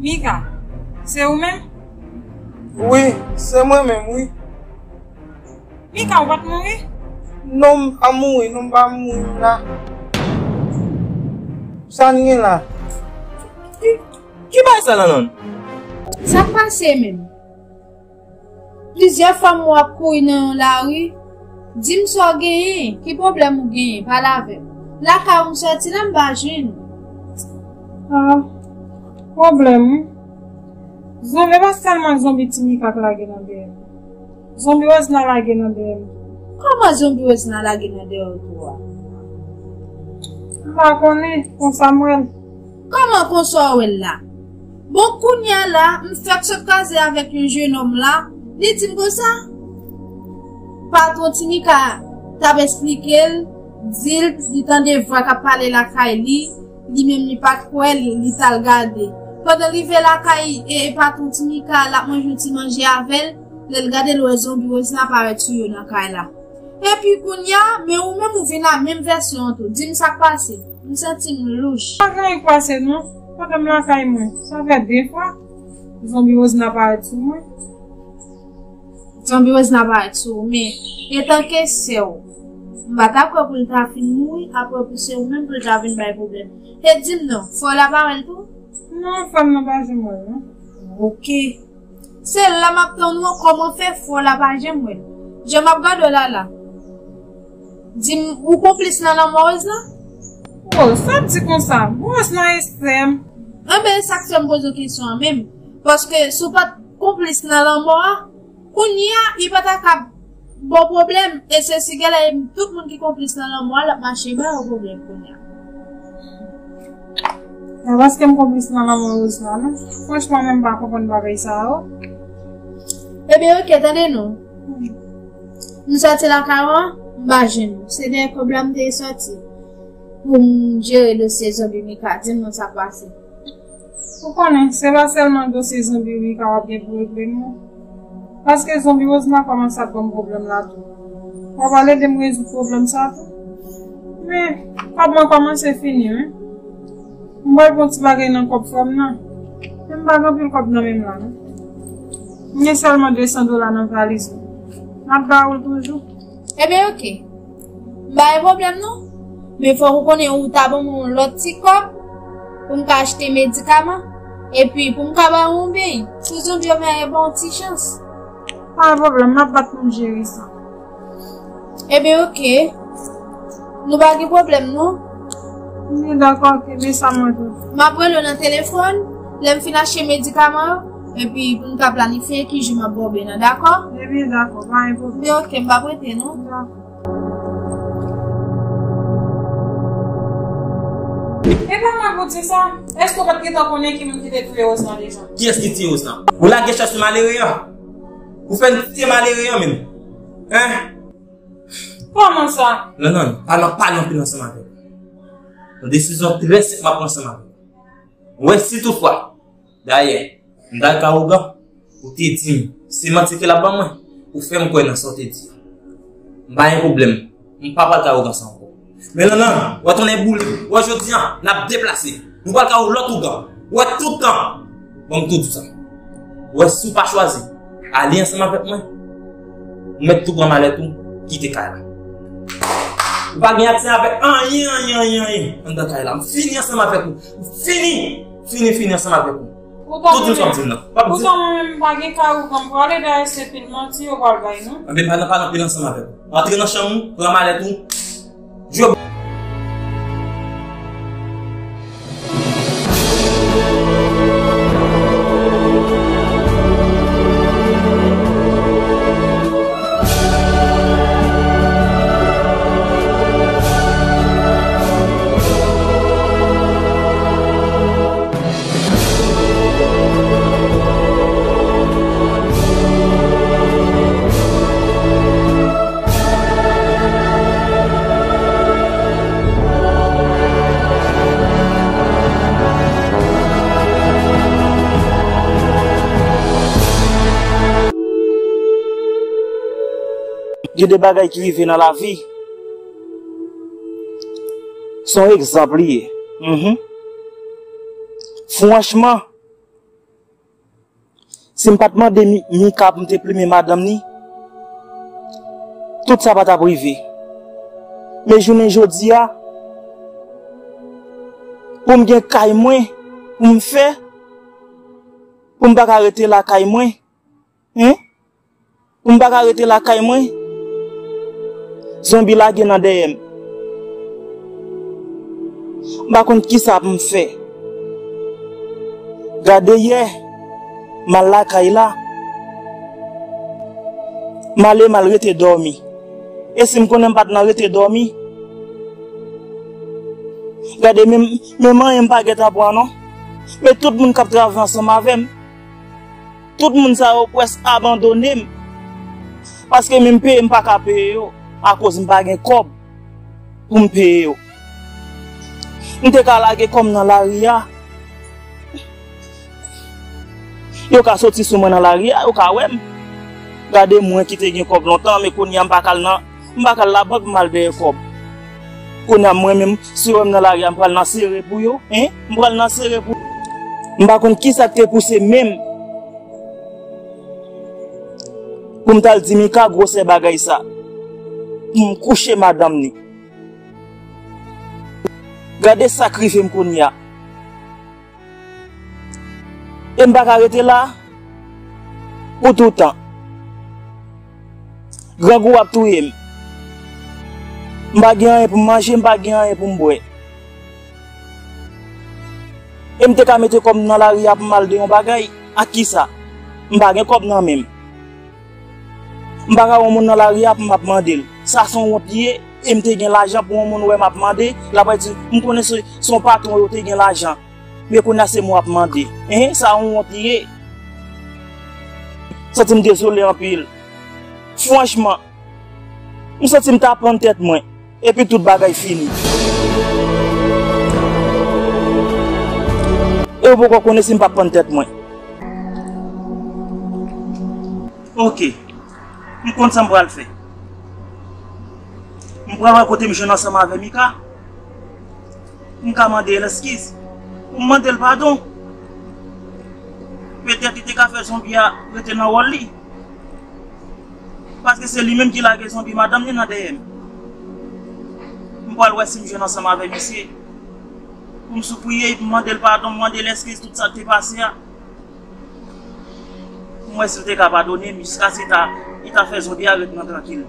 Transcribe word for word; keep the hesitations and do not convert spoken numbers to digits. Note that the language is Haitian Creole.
Mika, se ou menm? Wi, se mwen menm, wi. Mika, ou pa t mouri? Non, m pa mouri, non, m pa mouri, m la. Sa n gen la? Ki, ki bagay sa, Lanlann? Sa k pase menm? Plizyè fwa m wè w ap kouri nan yon lari. Di m sa w genyen, ki pwoblèm ou genyen, pale avè m. Lakay ou m sòti la, m pa jwenn ou. Ah, pwoblèm, wi. Zonbi, e pa sèlman zonbi Ti Mika k lage nan dèyè m. Zonbi Wozna lage nan dèyè m tou. Kòman zonbi Wozna lage nan dèyè w tou a? M pa konnen, konsa m wè l. Kòman konsa w wè l la? Bon, kounye a la, m fèk sot kaze avèk yon jenòm la, li di m konsa. Patwon Ti Mika t ap esplike l, di l, li tande vwa k ap pale lakay li, li menm li pa t kwè, li, li t al gade. Pandan l rive lakay, e, e patwon Ti Mika, l ap manje yon ti manje avè l, lè l gade, l wè zonbi Wozna parèt sou yo nan kay la. Epi kounye a, men ou menm ou vin ak menm vèsyon an tou. Di m sa k pase. M santi m louch. Pa gen anyen k pase non. Pandan m lakay mwen, sa fè de fwa zonbi Wozna parèt sou mwen. Zonbi Wozna parèt sou ou, men etanke sè w, m pa ta kwè pou l ta fin mouri, apre pou se ou menm pou l ta vin bay pwoblèm. E di m non, frè w la pa wè l tou? Non, frè m nan pa janm wè l non. Oke. Se la m ap tann ou an, kòman fè frè w la pa janm wè l? Jan m ap gade w la la. Di m, ou konplis nan lanmò Wozna? Oh, sa w di konsa? Bon, Wozna e sè m. Enben, e sa k fè m poze w kesyon an menm. Paske si w pa t konplis nan lanmò a, kounye a, li pa ta ka ba w pwoblèm. E se si genlè tout moun ki konplis nan lanmò a, l ap mache ba yo pwoblèm kounye a. E paske m konplis nan lanmò Wozna non. Franchman, menm m pa konprann bagay sa yo. Ebyen, oke, tande non. M sòti lakay ou an, m pa jwenn ou. Se dèyè kòb la m te sòti pou m jere dosye zonbi Mika. Di m non sa k pase. Ou konnen, se pa sèlman dosye zonbi Mika w ap gen pou regle non. Paske zonbi Wozna kòmanse ap ban m pwoblèm la tou. W ap al ede m rezoud pwoblèm sa tou. Men, kòb mwen kòmanse fini wi. M pral pran ti bagay nan kòb frè m nan. Men m pa gen anpil kòb nan men m la non. M gen sèlman de san dola nan valiz mwen. M ap ba ou l toujou. Ebyen, oke. M pa gen pwoblèm non. Men fòk ou konnen ou ta ban mwen yon lòt ti kòb pou m ka achte medikaman. Epi pou m ka ba ou yon beny. Si zonbi yo menm ban yon ti chans. Pa gen pwoblèm, m ap bat pou m jere sa. Ebyen, oke. Nou pa gen pwoblèm non. Ebyen, dakò, oke, men sa mwen tou. M ap rele w nan telefòn. Lè m fin achte medikaman yo, epi pou n ka planifye ki jou m ap ba w beny nan, dakò? Ebyen, dakò, pa gen pwoblèm. Ebyen, oke, m p ap rete non. Dakò. E pa mal pou di sa, èske w pa t gentan konnen ki moun ki te touye Wozna deja? Kiyès ki tiye Wozna? Ou lage chèch sou malere a? Ou fè n tiye malere a menm? Hein? Kòman sa? Non, non, pa nan, pa nan anpil ansanm avè m. Yon desizyon trè senp m ap pran ansanm avè m. Wè, si toutfwa, dayè, m t al ka ougan, ou te di m, se manti ke l ap ban mwen, ou fè m kwè nan sa w te di a. M pa gen pwoblèm, m pa pral ka ougan sa ankò. Men Lanlan, wè tonnè boule, wè jodi a, n ap deplase. Nou pral ka yon lòt ougan. Wè tout tan. Ban m tou di w sa. Wè si w pa chwazi ale ansanm avèk mwen, ou mèt tou pran malèt ou, kite kay la. Ou pa gen aksè avèk anyen, anyen, anyen, anyen anndan kay la. M fini ansanm avèk ou. M fini, fini, fini ansanm avèk ou. Tout di m sa w di m nan. W ap di. Poutan mwen menm m pa gen kay ougan, m prale dèyè se pil manti yo pral bay non. Anben pa nan, pa nan pil ansanm avèk ou. Antre nan chanm ou, pran malèt ou. Jwe. Gen de bagay ki rive nan lavi, se yon egzanp li ye. Mhm. Franchman, Si m pa t mande Mi-, Mika pou m te plimen madanm ni, tout sa pa t ap rive. Men jounen jodi a, pou m gen kay mwen, pou m fè, pou m pa ka rete lakay mwen, hein? Pou m pa ka rete lakay mwen, zonbi lage nan dèyè m. M pa konn kisa pou m fè. Gade yè, m al lakay la. M ale, m al rete dòmi. E si m konnen m pa t nan rete dòmi? Gade, menm, menm anyen m pa gentan pran non. Men tout moun k ap travay ansanm avè m, tout moun sa yo prèske abandone m. Paske menm peye m pa ka peye yo, akoz m pa gen kòb pou m peye yo. M te ka lage kò m nan lari a. Yo ka soti sou mwen nan lari a, yo ka wè m. Gade mwen ki te gen kòb lontan, men kounye a m pa ka al nan, m pa ka al labank m al dèyè kòb. Kounye a mwen menm, si yo wè m nan lari a, m pral nan sere pou yo, hein? M pral nan sere pou. M pa konn kisa k te pouse menm pou m t al di Mika gwosè bagay sa. Pou m kouche madanm ni. Gade sa k rive m kounye a. E m pa ka rete la pou toutan. Grangou ap touye m. M pa gen anyen pou m manje, m pa gen anyen pou m bwè. E m te ka mete kò m nan lari a pou m al de yon bagay, ak kisa? M pa gen kòb nan men m. M pa ka wè yon moun nan lari a pou m ap mande l. Sa se yon wont li ye, e m te gen lajan pou yon moun wè m ap mande, l ap di, m konnen se, se yon patwon yo te gen lajan. Men kounye a se mwen w ap mande. Hein, sa yon wont li ye. Santi m dezole anpil. Franchman, m santi m ta pann tèt mwen. Epi tout bagay fini. E ou poko konnen si m p ap pann tèt mwen. Ok. M konn sa m pral fè. M pral wè kote m jwenn ansanm avè Mika. M ka mande l eskiz. Pou m mande l padon. Petèt li te ka fè zonbi a rete nan wòl li. Paske se li menm ki lage zonbi madanm li nan dèyè m. M pral wè si m jwenn ansanm avè misye. Pou m sipriye, pou m mande l padon, m mande l eskiz tout sa k te pase a. Pou m wè si l te ka padone m, jiskaske li ta, li ta fè zonbi a ret nan trankil.